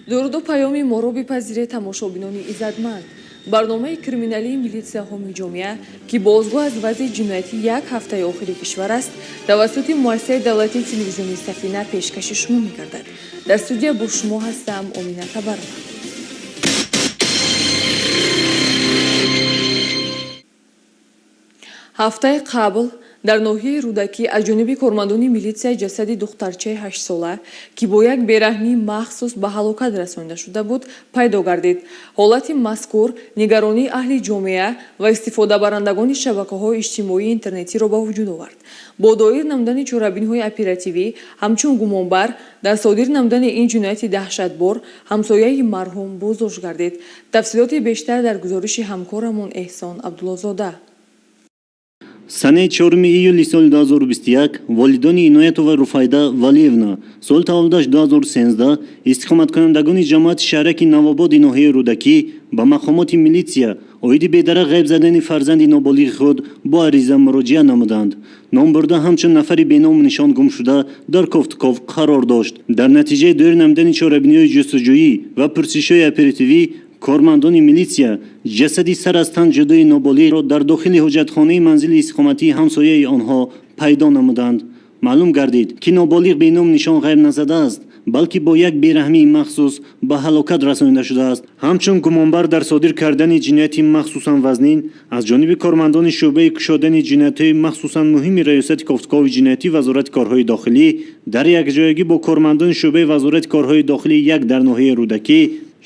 Дуруду паёми моро бипазиред, тамошобинони иззатманд. Барномаи криминалии «Милитсия ҳомии ҷомеа», ки бозгӯ аз вазъи ҷиноятии як ҳафтаи охири кишвар аст, тавассути муассисаи давлатии телевизиони «Сафина» пешкаши шумо мегардад. Дар студия бо шумо ҳастам Омина Табарова. Ҳафтаи қабл дар ноҳияи Рӯдакӣ аз ҷониби кормандони милитсия ҷасади духтарчаи 8-сола, ки бо як бераҳмии махсус ба ҳалокат расонида шуда буд, пайдо гардид. Ҳолати мазкур нигаронии аҳли ҷомеа ва истифодабарандагони шабакаҳои иҷтимоии интернетиро ба вуҷуд овард. Бо доир намудани чорабиниҳои оперативӣ, ҳамчун гумонбар дар содир намудани ин ҷинояти даҳшатбор ҳамсояи марҳум боздошт гардид. Тафсилоти бештар дар гузориши ҳамкорамон Эҳсон Абдуллозода. Санаи 4 июли соли 2021 волидони Иноятова Руфайда Валиевна, соли таваллудаш 2013, истиқоматкунандагони ҷамоати шаҳраки Навободи ноҳияи Рӯдакӣ, ба мақомоти милитсия оиди бедарак ғайб задани фарзанди ноболиғи худ бо ариза муроҷиат намуданд. Номбурда ҳамчун нафари беному нишон гумшуда дар кофтуков қарор дошт. Дар натиҷаи доир намудани чорабиниҳои ҷустуҷӯӣ ва пурсишҳои оперативӣ, кормандони милитсия ҷасади сар аз тан ҷудои ноболиғро дар дохили ҳоҷатхонаи манзили истиқоматии ҳамсояи онҳо пайдо намуданд. Маълум гардид, ки ноболиғ беному нишон ғайб назадааст, балки бо як бераҳмии махсус ба ҳалокат расонида шудааст. Ҳамчун гумонбар дар содир кардани ҷинояти махсусан вазнин аз ҷониби кормандони шӯъбаи кушодани ҷиноятҳои махсусан муҳими Раёсати кофтукови ҷиноятӣ Вазорати корҳои дохилӣ дар якҷоягӣ бо кормандони шӯъбаи Вазорати корҳои дохилӣ як дар ноҳияи Рӯдакӣ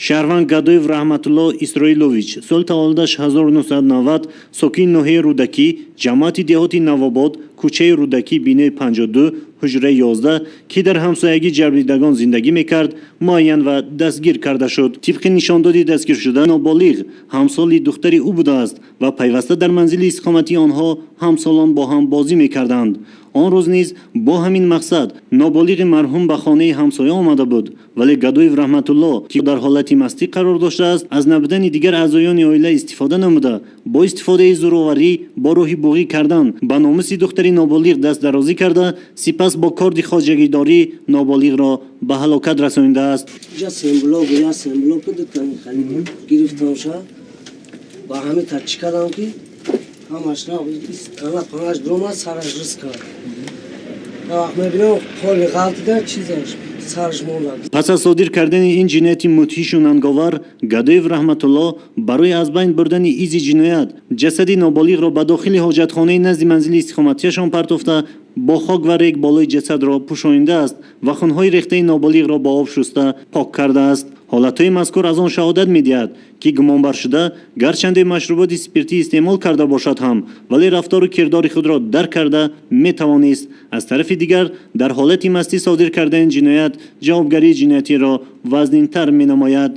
шаҳрванд Гадоев Раҳматулло Исроилович, соли таваллудаш 1990, сокини ноҳияи Рӯдакӣ, ҷамоати деҳоти Навобод, кӯчаи Рӯдакӣ, бинои 52, ҳуҷраи 11, ки дар ҳамсоягии ҷабрдидагон зиндагӣ мекард, муайян ва дастгир карда шуд. Тибқи нишондоди дастгиршуда, ноболиғ ҳамсоли духтари ӯ будааст ва пайваста дар манзили истиқоматии онҳо ҳамсолон бо ҳам бозӣ мекарданд. Он рӯз низ бо ҳамин мақсад ноболиғи марҳум ба хонаи ҳамсоя омада буд, вале Гадоев Раҳматулло, ки дар ҳолати мастӣ қарор доштааст, аз набудани дигар аъзоёни оила истифода намуда, бо истифодаи зӯроварӣ бо роҳи буғӣ кардан ба номуси духтари ноболиғ дастдарозӣ карда, сипас бо корди хоҷагидорӣ ноболиғро ба ҳалокат расонидааст. Я семблок гирифтамша, ба ҳамин тарчи кардам, ки ҳамаш панаш дуромад, сараш рис кард. Вақт мебинам, поли ғалтида, чизаш сараш монда. Пас аз содир кардани ин ҷинояти мудҳишу нанговар, Гадоев Раҳматулло барои аз байн бурдани изи ҷиноят ҷасади ноболиғро ба дохили ҳоҷатхонаи назди манзили истиқоматияшон партофта, бо хок ва рег болои ҷасадро пӯшонидааст ва хунҳои рехтаи ноболиғро бо об шуста пок кардааст. Ҳолатҳои мазкур аз он шаҳодат медиҳад, ки гумонбаршуда гарчанде машруботи спиртӣ истеъмол карда бошад ҳам, вале рафтору кирдори худро дарк карда метавонист. Аз тарафи дигар, дар ҳолати мастӣ содир кардани ҷиноят ҷавобгарии ҷиноятиро вазнинтар менамояд.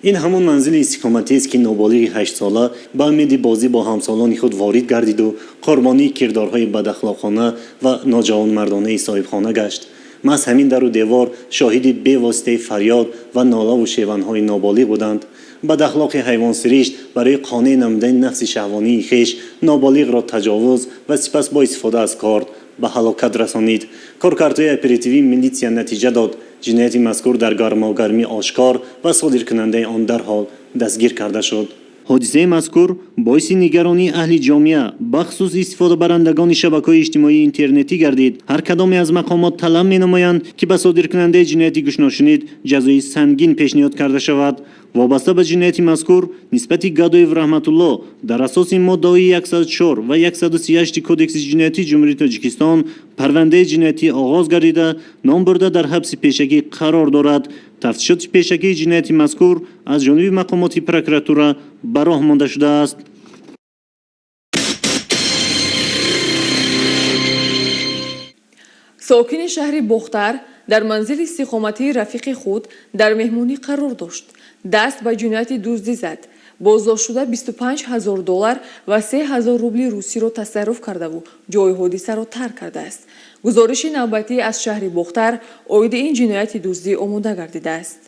Ин ҳамон манзили истиқоматиест, ки ноболиғи 8-сола ба умеди бозӣ бо ҳамсолони худ ворид гардиду қурбонии кирдорҳои бадахлоқона ва ноҷавонмардонаи соҳибхона гашт. Маҳз ҳамин дару девор шоҳиди бевоситаи фарёд ва нолаву шеванҳои ноболиғ буданд. Бадахлоқи ҳайвонсиришт барои қонеъ намудани нафси шаҳвонии хеш ноболиғро таҷовуз ва сипас бо истифода аз корд ба ҳалокат расонид. Коркардҳои оперативии милитсия натиҷа дод. Ҷинояти мазкур дар гармогармӣ ошкор ва содиркунандаи он дарҳол дастгир карда шуд. Ҳодисаи мазкур боиси нигаронии аҳли ҷомеа, бахусус истифодабарандагони шабакаҳои иҷтимоии интернетӣ гардид. Ҳар кадоме аз мақомот талаб менамоянд, ки ба содиркунандаи ҷинояти гӯшношунид ҷазои сангин пешниҳод карда шавад. Вобаста ба ҷинояти мазкур нисбати Гадоев Раҳматулло дар асоси моддаҳои 104 ва 138 Кодекси ҷиноятии Ҷумҳурии Тоҷикистон парвандаи ҷиноятӣ оғоз гардида, номбурда дар ҳабси пешакӣ қарор дорад. Тафтишоти пешакии ҷинояти мазкур аз ҷониби мақомоти прокуратура ба роҳ монда шудааст. Сокини шаҳри Бохтар дар манзили истиқоматии рафиқи худ дар меҳмонӣ қарор дошт, даст ба ҷинояти дуздӣ зад. Боздоштшуда 25 ҳазор доллар ва 3 ҳазор рубли русиро тасарруф кардаву ҷои ҳодисаро тарк кардааст. Гузориши навбатӣ аз шаҳри Бохтар оиди ин ҷинояти дуздӣ омода гардидааст.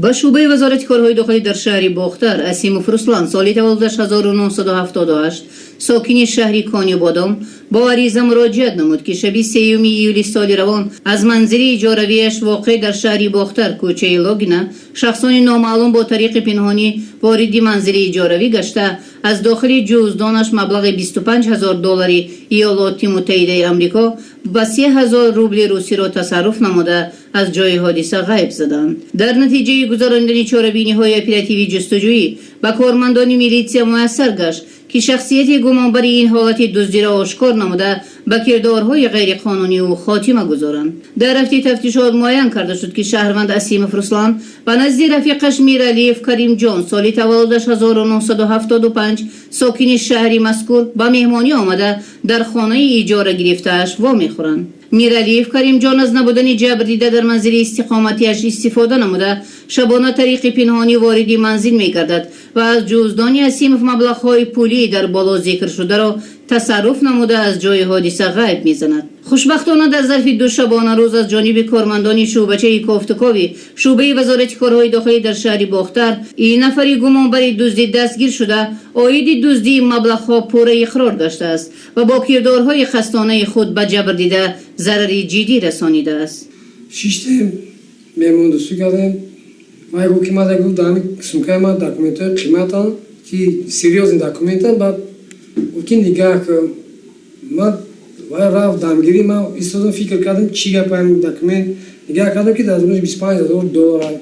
Ба шӯъбаи Вазорати корҳои дохилӣ дар шаҳри Бохтар Асимов Руслан, соли таваллудаш 1978. Сокини шаҳри Конибодом бо ариза муроҷиат намуд, ки шаби 3 июли соли равон аз манзили иҷоравияш, воқеъ дар шаҳри Бохтар, кӯчаи Логина, шахсони номаълум бо тариқи пинҳонӣ вориди манзили иҷоравӣ гашта, аз дохили ҷуздонаш маблағи 25 ҳазор доллари Иёлоти Муттаҳидаи Амрико ва 3 ҳазор рубли русиро тасарруф намуда, аз ҷои ҳодиса ғайб заданд. Дар натиҷаи гузаронидани чорабиниҳои оперативӣ ҷустуҷӯӣ ба кормандони милитсия муяссар гашт, ки шахсияти гумонбари ин ҳолати дуздиро ошкор намуда, ба кирдорҳои ғайриқонунии ӯ хотима гузоранд. Дар рафти тафтишот муайян карда шуд, ки шаҳрванд Асимов Руслан ба назди рафиқаш Миралиев Каримҷон, соли таваллудаш 1975, сокини шаҳри мазкур, ба меҳмонӣ омада, дар хонаи иҷора гирифтааш вомехӯранд. Миралиев Каримҷон аз набудани ҷабрдида дар манзили истиқоматиаш истифода намуда, шабона тариқи пинҳонӣ вориди манзил мегардад ва аз ҷуздони Асимов маблағҳои пулии дар боло зикршударо тасарруф намуда, аз ҷои ҳодиса ғайб мезанад. Хушбахтона, дар зарфи 2 шабонарӯз аз ҷониби кормандони шӯъбачаи кофтукови шӯъбаи Вазорати корҳои дохилӣ дар шаҳри Бохтар ин нафари гумонбари дуздӣ дастгир шуда, оиди дуздии маблағҳо пурра иқрор гаштааст ва бо кирдорҳои хастонаи худ ба ҷабрдида зарари ҷиддӣ расонидааст. Шиштем, меҳмондӯстӣ кардем. Вай гуфт, ки мада, гуфт, дар ҳамин сумкаи ман документҳои қиматанд, ки серьёзный документанд. Баъд гуфт, ки нигаҳ кун. Ман, вай рафт дамгирӣ, ман истодам, фикр кардам, чӣ гап ҳамин документ. Нигаҳ кардам, ки дар зумраи 25 000 доллар.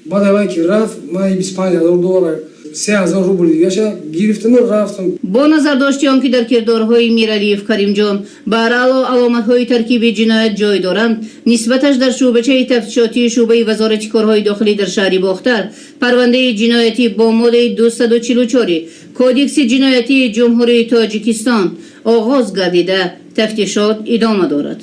Баъд вай ки рафт, ман 25 000 доллар, 3000 рубл дигаша гирифтаму рафтам. Бо назардошти он ки дар кирдорҳои Миралиев Каримҷон бараъло аломатҳои таркиби ҷиноят ҷой доранд, нисбаташ дар шӯъбачаи тафтишотии шӯъбаи Вазорати корҳои дохилӣ дар шаҳри Бохтар парвандаи ҷиноятӣ бо моддаи 244 Кодекси ҷиноятии Ҷумҳурии Тоҷикистон оғоз гардида, тафтишот идома дорад.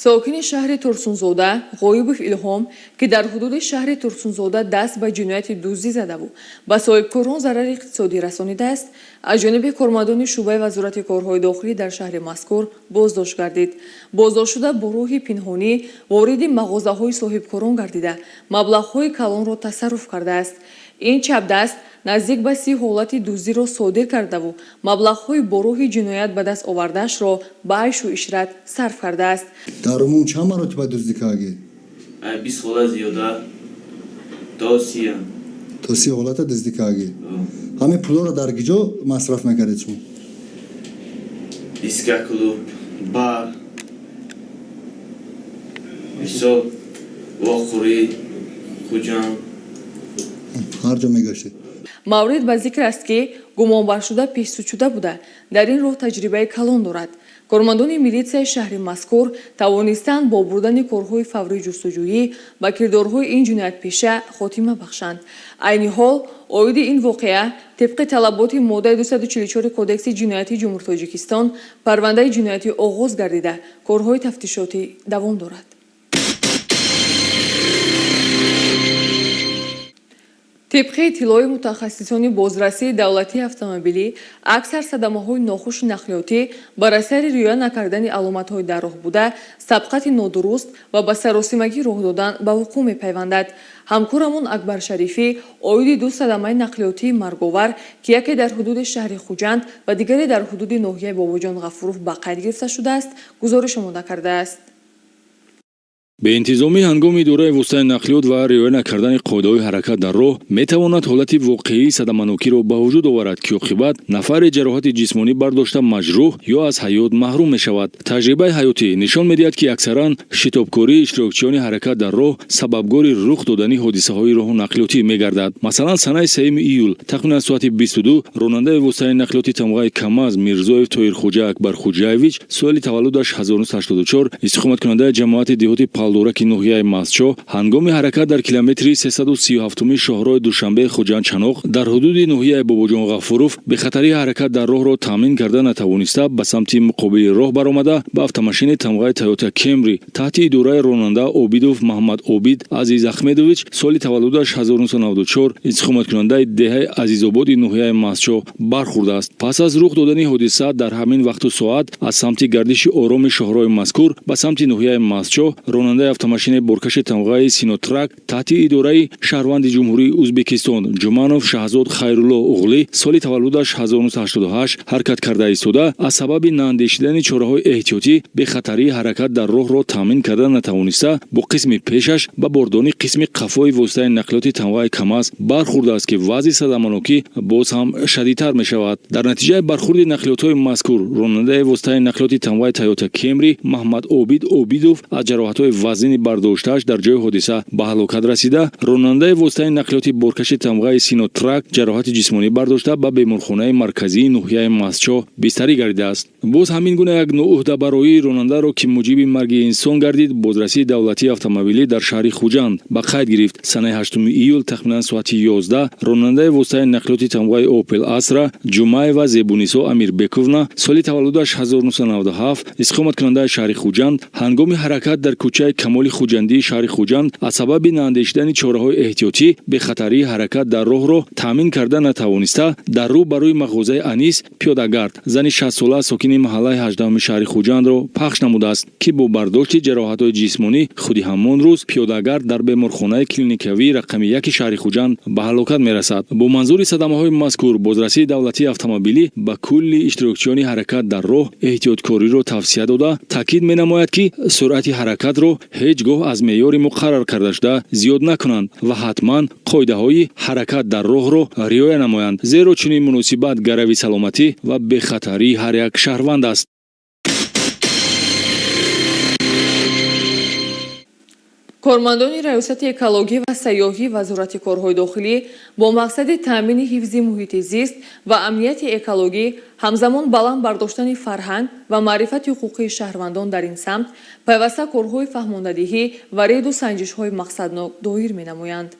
Сокини шаҳри Турсунзода Ғоибов Илҳом, ки дар ҳудуди шаҳри Турсунзода даст ба ҷинояти дуздӣ задаву ба соҳибкорон зарари иқтисодӣ расонидааст, аз ҷониби кормандони шӯъбаи Вазорати корҳои дохилӣ дар шаҳри мазкур боздошт гардид. Боздоштшуда бо роҳи пинҳонӣ вориди мағозаҳои соҳибкорон гардида, маблағҳои калонро тасарруф кардааст. Ин чапдаст наздик ба 30 ҳолати дуздиро содир кардаву маблағҳои бо роҳи ҷиноят ба даст овардаашро ба айшу ишрат сарф кардааст. Дар умум чанд маротиба дуздӣ кардӣ? 20 ҳолат зиёда, то 30-ям. То 30 ҳолата дуздӣ кардӣ. Ҳамин пулҳоро дар киҷо масраф мекардед шумо? Дискоклуб, бар, мисол, вохӯрӣ, Хуҷанд. Ҳар ҷо мегаштед. Маврид ба зикр аст, ки гумонбаршуда пешсудшуда буда, дар ин роҳ таҷрибаи калон дорад. Кормандони милитсияи шаҳри мазкур тавонистанд бо бурдани корҳои фаврии ҷустуҷӯӣ ба кирдорҳои ин ҷиноятпеша хотима бахшанд. Айни ҳол оиди ин воқеа тибқи талаботи моддаи 244 Кодекси ҷиноятии Ҷумҳури Тоҷикистон парвандаи ҷиноятӣ оғоз гардида, корҳои тафтишотӣ давом дорад. Тибқи иттилои мутахассисони бозрасии давлатии автомобилӣ, аксар садамаҳои нохуши нақлиётӣ бар асари риоя накардани аломатҳои дар роҳ буда, сабқати нодуруст ва ба саросимагӣ роҳ додан ба вуқӯъ мепайвандад. Ҳамкорамон Акбар Шарифӣ оиди ду садамаи нақлиётии марговар, ки яке дар ҳудуди шаҳри Хуҷанд ва дигаре дар ҳудуди ноҳияи Бобоҷон Ғафуров ба қайд гирифта шудааст, гузориш омода кардааст. Беинтизомӣ ҳангоми идораи воситаи нақлиёт ва риоя накардани қоидаҳои ҳаракат дар роҳ метавонад ҳолати воқеии садаманокиро ба вуҷуд оварад, ки оқибат нафаре ҷароҳати ҷисмонӣ бардошта, маҷрӯҳ ё аз ҳаёт маҳрум мешавад. Таҷрибаи ҳаётӣ нишон медиҳад, ки аксаран шитобкории иштирокчиёни ҳаракат дар роҳ сабабгори рух додани ҳодисаҳои роҳу нақлиётӣ мегардад. Масалан, санаи 3 июл тахминан соати 22 ронандаи воситаи нақлиёти тамғаи КамАЗ Мирзоев Тоирхоҷа Акбархуҷаевич, соли таваллудаш 1984, истиқоматкунандаи ҷамоати деҳоти Палдораки ноҳияи Мастчоҳ, ҳангоми ҳаракат дар километри 337-уми шоҳроҳи Душанбе Хуҷанд Чаноқ дар ҳудуди ноҳияи Бобоҷон Ғафуров бехатарии ҳаракат дар роҳро таъмин карда натавониста, ба самти муқобили роҳ баромада, ба автомашини тамғаи Тойота Кемри таҳти идораи ронанда Обидов Маҳмад Обид Азиз Ахмедович, соли таваллудаш 1994, истиқоматкунандаи деҳаи Азизободи ноҳияи Мастчоҳ бархӯрдааст. Пас аз рух додани ҳодиса дар ҳамин вақту соат аз самти гардиши ороми шоҳроҳи мазкур ба самти ноҳияи Мастчоҳ ронандаи ронандаи автомашинаи боркаши тамғаи Синотрак таҳти идораи шаҳрванди Ҷумҳурии Ӯзбекистон Ҷуманов Шаҳзод Хайрулло Уғлӣ, соли таваллудаш 1988, ҳаракат карда истода, аз сабаби наандешидани чораҳои эҳтиётӣ бехатарии ҳаракат дар роҳро таъмин карда натавониста, бо қисми пешаш ба бордони қисми қафои воситаи нақлиёти тамғаи КамАЗ бархӯрдааст, ки вазъи садаманокӣ боз ҳам шадидтар мешавад. Дар натиҷаи бархӯрди нақлиётҳои мазкур ронандаи воситаи нақлиёти тамғаи Тойота Кемри Маҳмад Обид Обидов аз ҷароҳатҳои вазнини бардоштааш дар ҷои ҳодиса ба ҳалокат расида, ронандаи воситаи нақлиёти боркаши тамғаи Синотрак ҷароҳати ҷисмонӣ бардошта, ба беморхонаи марказии ноҳияи Мастчоҳ бистарӣ гардидааст. Боз ҳамин гуна як ноуҳдабароии ронандаро, ки муҷиби марги инсон гардид, бозрасии давлатии автомобилӣ дар шаҳри Хуҷанд ба қайд гирифт. Санаи 8 июл тахминан соати 11 ронандаи воситаи нақлиёти тамғаи Опел Астра Ҷумаева Зебунисо Амирбековна, соли таваллудаш 1997, истиқоматкунандаи шаҳри Хуҷанд, ҳангоми ҳаракат дар кӯчаи Камоли Хуҷандии шаҳри Хуҷанд аз сабаби наандешидани чораҳои эҳтиётӣ бехатарии ҳаракат дар роҳро таъмин карда натавониста, дар рӯ ба рӯи мағозаи Анис пиёдагард зани 60-сола сокини маҳаллаи 18-уми шаҳри Хуҷандро пахш намудааст, ки бо бардошти ҷароҳатҳои ҷисмонӣ худи ҳамон рӯз пиёдагард дар беморхонаи клиникавии рақами 1 шаҳри Хуҷанд ба ҳалокат мерасад. Бо манзури садамаҳои мазкур бозрасии давлатии автомобилӣ ба кулли иштирокчиёни ҳаракат дар роҳ эҳтиёткориро тавсия дода, таъкид менамояд, ки суръати ҳаракатро ҳеҷ гоҳ аз меъёри муқаррар кардашуда зиёд накунанд ва ҳатман қоидаҳои ҳаракат дар роҳро риоя намоянд, зеро чунин муносибат гарави саломатӣ ва бехатарии ҳар як шаҳрванд аст. Кормандони Раёсати экологӣ ва сайёҳӣ Вазорати корҳои дохилӣ бо мақсади таъмини ҳифзи муҳити зист ва амнияти экологӣ, ҳамзамон баланд бардоштани фарҳанг ва маърифати ҳуқуқии шаҳрвандон дар ин самт пайваста корҳои фаҳмондадиҳӣ ва рейду санҷишҳои мақсаднок доир менамоянд.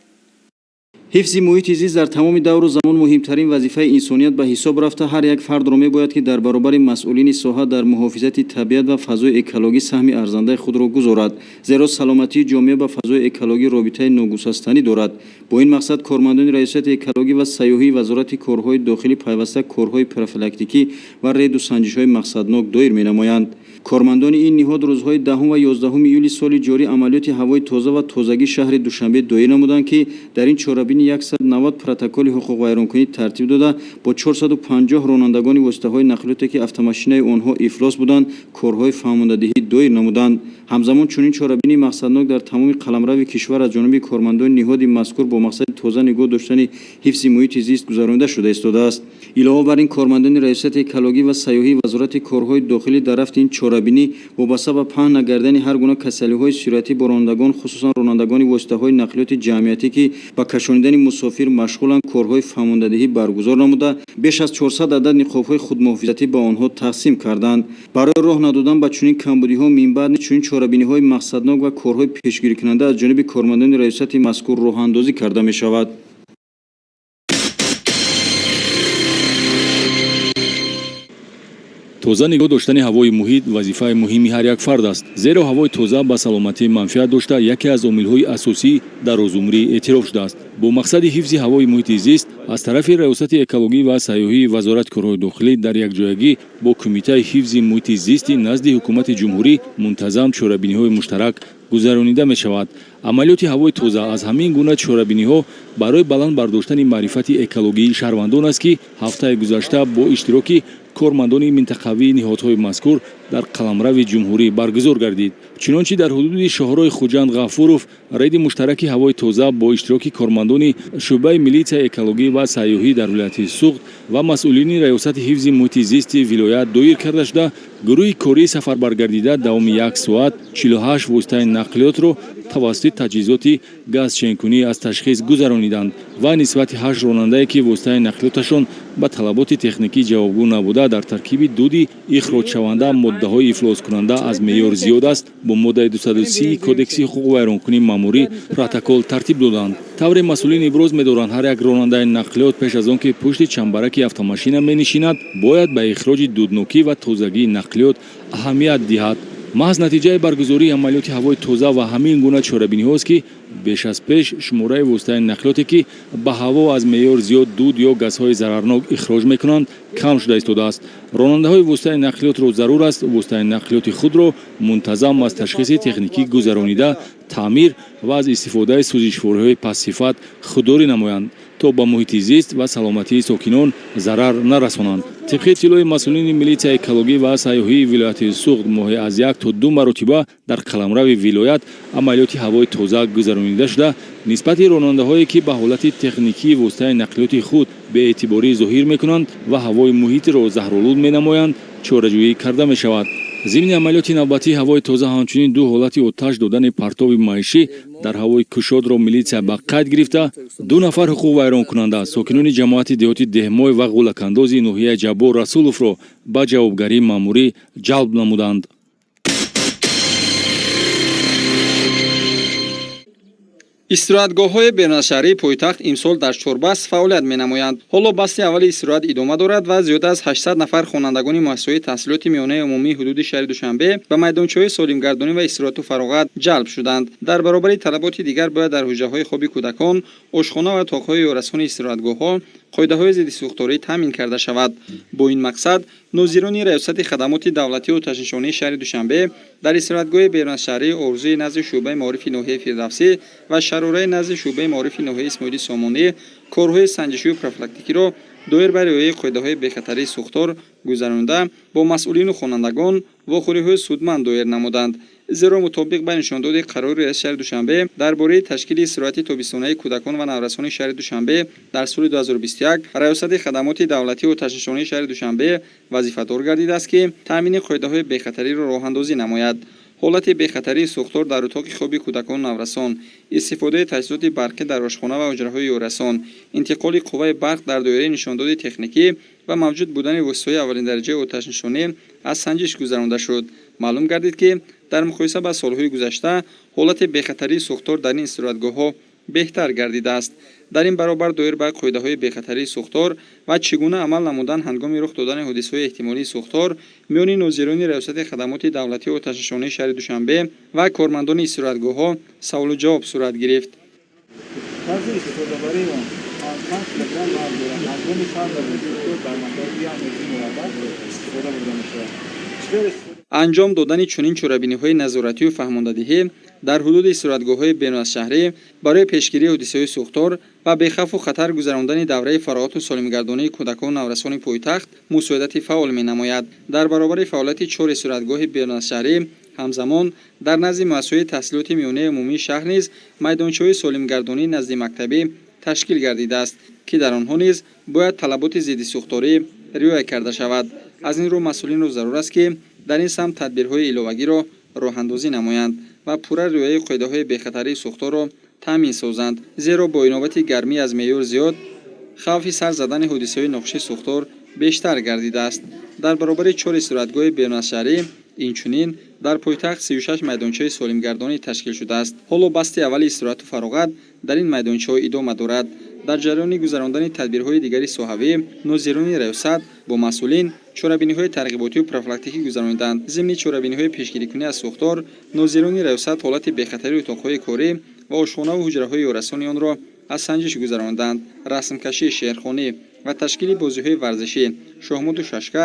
Ҳифзи муҳити зист дар тамоми давру замон муҳимтарин вазифаи инсоният ба ҳисоб рафта, ҳар як фардро мебояд, ки дар баробари масъулини соҳа дар муҳофизати табиат ва фазои экологӣ саҳми арзандаи худро гузорад, зеро саломатии ҷомеа ба фазои экологӣ робитаи ногусастанӣ дорад. Бо ин мақсад кормандони Раёсати экологӣ ва сайёҳии Вазорати корҳои дохилӣ пайваста корҳои профилактикӣ ва рейду санҷишҳои мақсаднок доир менамоянд. Кормандони ин ниҳод рӯзҳои 10 ва 11 июли соли ҷорӣ амалиёти ҳавои тоза ва тозагии шаҳри Душанбе доир намуданд, ки дар ин чорабинӣ 190 протоколи ҳуқуқвайронкунӣ тартиб дода, бо 450 ронандагони воситаҳои нақлиёте, ки автомошинаи онҳо ифлос буданд, корҳои фаҳмондадиҳӣ доир намуданд. Ҳамзамон чунин чорабинии мақсаднок дар тамоми қаламрави кишвар аз ҷониби кормандони ниҳоди мазкур бо мақсади тоза нигоҳ доштани ҳифзи муҳити зист гузаронида шуда истодааст. Илова бар ин, кормандони Раёсати экологӣ ва сайёҳии Вазорати корҳои дохилӣ дар рафти ин чорабинӣ вобаста ба паҳн нагардани ҳар гуна касалиҳои сироятӣ бо ронандагон, хусусан ронандагони воситаҳои нақлиёти ҷамъиятӣ, ки ба кашонидани мусофир машғуланд, корҳои фаҳмондадиҳӣ баргузор намуда, беш аз 400 адад ниқобҳои худмуҳофизатӣ ба онҳо тақсим карданд. Барои роҳ надодан ба чунин камбудиҳо минбаъд чунин чорабиниҳои мақсаднок ва корҳои пешгирикунанда аз ҷониби кормандони раёсати мазкур роҳандозӣ карда мешавад. Тоза нигоҳ доштани ҳавои муҳит вазифаи муҳими ҳар як фард аст, зеро ҳавои тоза ба саломатӣ манфиат дошта, яке аз омилҳои асосӣ дарозумрӣ эътироф шудааст. Бо мақсади ҳифзи ҳавои муҳити зист аз тарафи Раёсати экологӣ ва сайёҳии Вазорати корҳои дохилӣ дар якҷоягӣ бо Кумитаи ҳифзи муҳити зисти назди Ҳукумати Ҷумҳурӣ мунтазам чорабиниҳои муштарак гузаронида мешавад. Амалиёти ҳавои тоза аз ҳамин гуна чорабиниҳо барои баланд бардоштани маърифати экологии шаҳрвандон аст, ки ҳафтаи гузашта бо иштироки кормандони минтақавии ниҳодҳои мазкур дар қаламрави ҷумҳурӣ баргузор гардид. Чунончи дар ҳудуди шоҳрои Хуҷанд Ғафуров рейди муштараки ҳавои тоза бо иштироки кормандони шӯъбаи милитсияи экологӣ ва сайёҳӣ дар вилояти Суғд ва масъулини Раёсати ҳифзи муҳити зисти вилоят доир карда шуда, гурӯҳи кории сафарбаргардида давоми як соат 48 воситаи нақлиётро тавассути таҷҳизоти газченкунӣ аз ташхис гузарониданд ва нисбати 8 ронандае, ки воситаи нақлиёташон ба талаботи техникӣ ҷавобгӯ набуда, дар таркиби дуди ихроҷшаванда моддаҳои ифлоскунанда аз меъёр зиёд аст, бо моддаи 230 Кодекси ҳуқуқвайронкунии маъмурӣ протокол тартиб доданд. Тавре масъулин иброз медоранд, ҳар як ронандаи нақлиёт пеш аз он ки пушти чамбараки автомашина менишинад, бояд ба ихроҷи дуднокӣ ва тозагии нақлиёт аҳамият диҳад. Маҳз натиҷаи баргузории амалиёти ҳавои тоза ва ҳамин гуна чорабиниҳост, ки беш аз пеш шумораи воситаи нақлиёте, ки ба ҳаво аз меъёр зиёд дуд ё газҳои зарарнок ихроҷ мекунанд, кам шуда истодааст. Ронандаҳои воситаи нақлиётро зарур аст воситаи нақлиёти худро мунтазам аз ташхиси техникӣ гузаронида, таъмир ва аз истифодаи сӯзишвориҳои пастсифат худдорӣ намоянд, то ба муҳити зист ва саломатии сокинон зарар нарасонанд. Тибқи иттилои масъулини милитсияи экологӣ ва сайёҳии вилояти Суғд, моҳе аз 1 то 2 маротиба дар қаламрави вилоят амалиёти ҳавои тоза гузаронида шуда, нисбати ронандаҳое, ки ба ҳолати техникии воситаи нақлиёти худ беэътиборӣ зоҳир мекунанд ва ҳавои муҳитро заҳролуд менамоянд, чораҷӯӣ карда мешавад. Зимни амалиёти навбатии ҳавои тоза ҳамчунин ду ҳолати оташ додани партови маишӣ дар ҳавои кушодро милитсия ба қайд гирифта, ду нафар ҳуқуқвайронкунанда, сокинони ҷамоати деҳоти Деҳмой ва Ғулакандози ноҳияи Ҷаббор Расуловро ба ҷавобгарии маъмурӣ ҷалб намуданд. Истироҳатгоҳҳои берунашаҳрии пойтахт имсол дар чорбаст фаъолият менамоянд. Ҳоло басти аввали истироҳат идома дорад ва зиёда аз 800 нафар хонандагони муассисаҳои таҳсилоти миёнаи умумии ҳудуди шаҳри Душанбе ба майдончаҳои солимгардонӣ ва истироҳату фароғат ҷалб шуданд. Дар баробари талаботи дигар бояд дар ҳуҷраҳои хоби кӯдакон, ошхона ва тоқҳои ёрасони истироҳатгоҳҳо қоидаҳои зиддисӯхторӣ таъмин карда шавад. Бо ин мақсад нозирони Раёсати хадамоти давлатию оташнишонии шаҳри Душанбе дар истироҳатгоҳи берунашаҳрии Орзуи назди шӯъбаи маорифи ноҳияи Фирдавсӣ ва Шарораи назди шӯъбаи маорифи ноҳияи Исмоили Сомонӣ корҳои санҷишию профилактикиро доир ба риояи қоидаҳои бехатарии сӯхтор гузаронида, бо масъулину хонандагон вохӯриҳои судманд доир намуданд. Зеро мутобиқ ба нишондоди қарори раиси шаҳри Душанбе дар бораи ташкили истироҳати тобистонаи кӯдакон ва наврасони шаҳри Душанбе дар соли 2021, Раёсати хадамоти давлатию оташнишонии шаҳри Душанбе вазифадор гардидааст, ки таъмини қоидаҳои бехатариро роҳандозӣ намояд. Ҳолати бехатарии сӯхтор дар утоқи хоби кӯдакону наврасон, истифодаи таҷҳизоти барқӣ дар ошхона ва ҳуҷраҳои ёрасон, интиқоли қувваи барқ дар доираи нишондоди техникӣ ва мавҷуд будани воситаҳои аввалиндараҷаи оташнишонӣ аз санҷиш гузаронда шуд. Маълум гардид, ки дар муқоиса ба солҳои гузашта ҳолати бехатарии сӯхтор дар ин истироҳатгоҳҳо беҳтар гардидааст. Дар ин баробар доир ба қоидаҳои бехатарии сӯхтор ва чӣ гуна амал намудан ҳангоми рух додани ҳодисаҳои эҳтимолии сӯхтор миёни нозирони Раёсати хадамоти давлатию оташнишонии шаҳри Душанбе ва кормандони истироҳатгоҳҳо саволу ҷавоб сурат гирифт. Тарзи истифодабарии он аз 5 килограмм вазн дорад. Ҳангоми сар додани сӯхтор дар масоҳати 1 метри мураббаъ истифода бурда мешавад. Анҷом додани чунин чорабиниҳои назоратию фаҳмондадиҳӣ дар ҳудуди истироҳатгоҳҳои беруназшаҳрӣ барои пешгирии ҳодисаҳои сӯхтор ва бехавфу хатар гузарондани давраи фароғату солимгардонии кӯдакону наврасони пойтахт мусоидати фаъол менамояд. Дар баробари фаъолияти чор истироҳатгоҳи беруназшаҳрӣ, ҳамзамон дар назди муассисаҳои таҳсилоти миёнаи умумии шаҳр низ майдончаҳои солимгардонии наздимактабӣ ташкил гардидааст, ки дар онҳо низ бояд талаботи зиддисӯхторӣ риоя карда шавад. Аз ин рӯ масъулинро зарур аст, ки дар ин самт тадбирҳои иловагиро роҳандозӣ намоянд ва пурра риояи қоидаҳои бехатарии сӯхторро таъмин созанд, зеро бо инобати гармӣ аз меъёр зиёд хавфи сар задани ҳодисаҳои нохуши сӯхтор бештар гардидааст. Дар баробари чор истироҳатгоҳи беруназшаҳрӣ, инчунин дар пойтахт 36 майдончаи солимгардонӣ ташкил шудааст. Ҳоло басти аввали истироҳату фароғат дар ин майдончаҳо идома дорад. Дар ҷараёни гузарондани тадбирҳои дигари соҳавӣ нозирони раёсат бо масъулин чорабиниҳои тарғиботию профилактикӣ гузарониданд. Зимни чорабиниҳои пешгирикунӣ аз сӯхтор нозирони раёсат ҳолати бехатарии утоқҳои корӣ ва ошхонаву ҳуҷраҳои ёрасони онро аз санҷиш гузаронданд. Расмкашӣ, шеърхонӣ ва ташкили бозиҳои варзишӣ, шоҳмоту шашка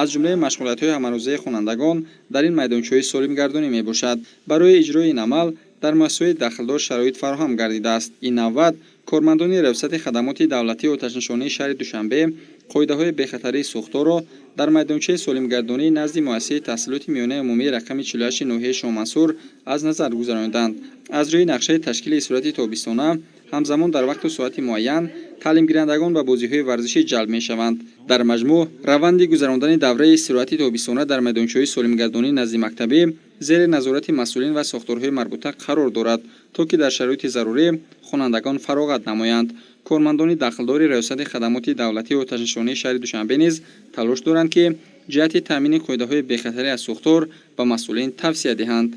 аз ҷумлаи машғулиятҳои ҳамарӯзаи хонандагон дар ин майдончаҳои солимгардонӣ мебошад. Барои иҷрои ин амал дар муассисаҳои дахлдор шароит фароҳам гардидааст. Ин навбат кормандони Раёсати хадамоти давлатии оташнишонии шаҳри Душанбе қоидаҳои бехатарии сӯхторро дар майдончаи солимгардонии назди муассисаи таҳсилоти миёнаи умумии рақами 48 ноҳияи Шоҳмансур аз назар гузарониданд. Аз рӯи нақшаи ташкили истироҳати тобистона, ҳамзамон дар вақту соати муайян таълимгирандагон ба бозиҳои варзишӣ ҷалб мешаванд. Дар маҷмӯъ раванди гузарондани давраи истироҳати тобистона дар майдончаҳои солимгардонии наздимактабӣ зери назорати масъулин ва сохторҳои марбута қарор дорад, то ки дар шароити зарурӣ хонандагон фароғат намоянд. Кормандони дахлдори Раёсати хадамоти давлатии оташнишонии шаҳри Душанбе низ талош доранд, ки ҷиҳати таъмини қоидаҳои бехатарӣ аз сӯхтор ба масъулин тавсия диҳанд.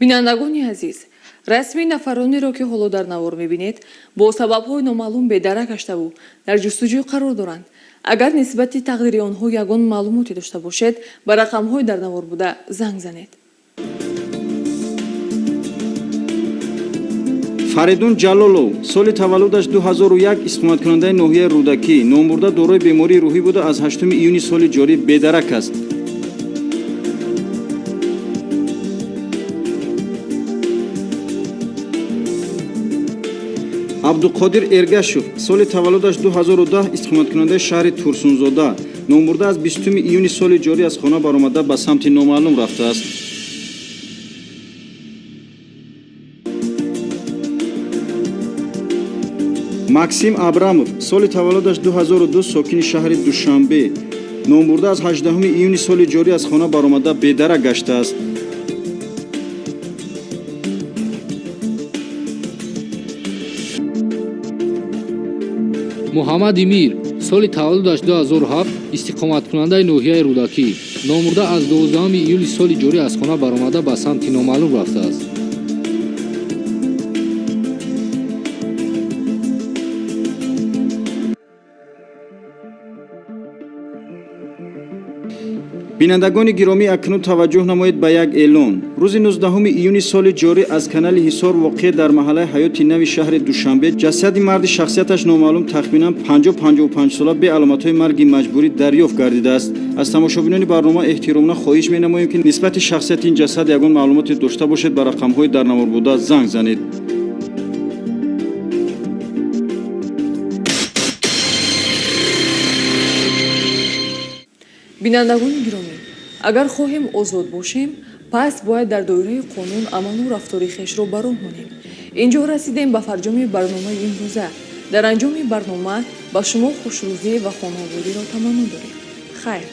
Бинандагони азиз, расми нафаронеро, ки ҳоло дар навор мебинед, бо сабабҳои номаълум бедарак гаштаву дар ҷустуҷӯ қарор доранд. Агар нисбати тақдири онҳо ягон маълумоте дошта бошед, ба рақамҳои дар навор буда занг занед. Фаридун Ҷалолов, соли таваллудаш 2001, истиқоматкунандаи ноҳияи Рӯдакӣ, номбурда дорои бемории рӯҳӣ буда, аз 8 июни соли ҷорӣ бедарак аст. Абдуқодир Эргашев, соли таваллудаш 2010, истиқоматкунандаи шаҳри Турсунзода, номбурда аз 20 июни соли ҷорӣ аз хона баромада ба самти номаълум рафтааст. Максим Абрамов, соли таваллудаш 2002, сокини шаҳри Душанбе, номбурда аз 18 июни соли ҷорӣ аз хона баромада бедарак гаштааст. Муҳаммад Имир, соли таваллудаш 2007, истиқоматкунандаи ноҳияи Рӯдакӣ, номурда аз 12 июли соли ҷорӣ аз хона баромада ба самти номаълум рафтааст. Бинандагони гиромӣ, акнун таваҷҷӯҳ намоед ба як эълон. Рӯзи 19 июни соли ҷорӣ аз канали Ҳисор, воқеъ дар маҳаллаи Ҳаёти Нави шаҳри Душанбе, ҷасади марди шахсияташ номаълум, тахминан 50-55 сола, бе аломатҳои марги маҷбурӣ дарёфт гардидааст. Аз тамошобинони барнома эҳтиромона хоҳиш менамоем, ки нисбати шахсияти ин ҷасад ягон маълумоте дошта бошед, ба рақамҳои дар навор буда занг занед. Бинандагони гиромӣ, агар хоҳем озод бошем, пас бояд дар доираи қонун амалу рафтори хешро ба роҳ монем. Инҷо расидем ба фарҷоми барномаи имрӯза. Дар анҷоми барнома ба шумо хушрӯзӣ ва хонаободиро таманно дорем. Хайр.